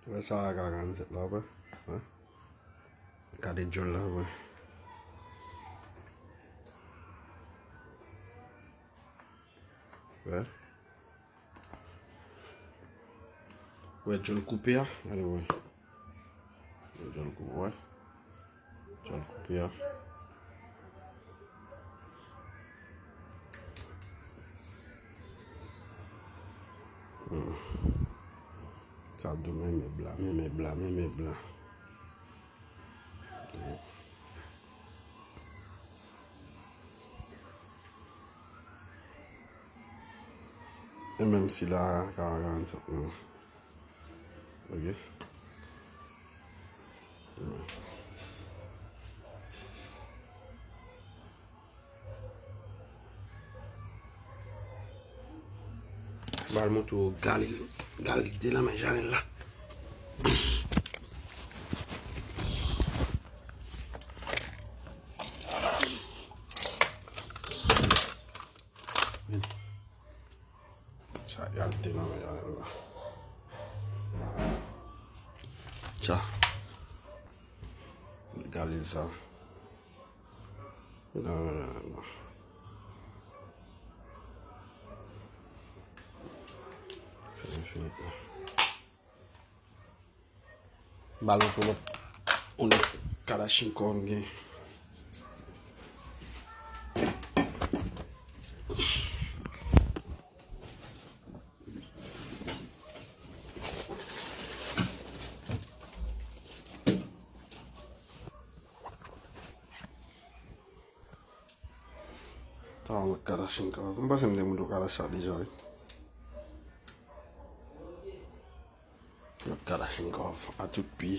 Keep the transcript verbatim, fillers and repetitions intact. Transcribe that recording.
Wè sa a ka rann sèt la, wè. Wè. Gade djòl la, wè. Wè. Wè djòl koupe a, gade wè. Wè djòl koupe, wè. Djòl koupe a. Hmm. Sa dou, men mèb la, men mèb la, men mèb la. E menm sila a ka rann sèt non. Ok. M pral montre w galil, galil ki te nan men Janèl la. Sa, gade te nan men Janèl la. Sa. Gade sa. Nan men Janèl la. Fini, fini. Balon pou lòt. On lòt Kalachnikov gen. Sa yon lòt Kalachnikov. M panse m te montre w Kalachnikov deja, wi. Lòt Kalachnikov a tout pi.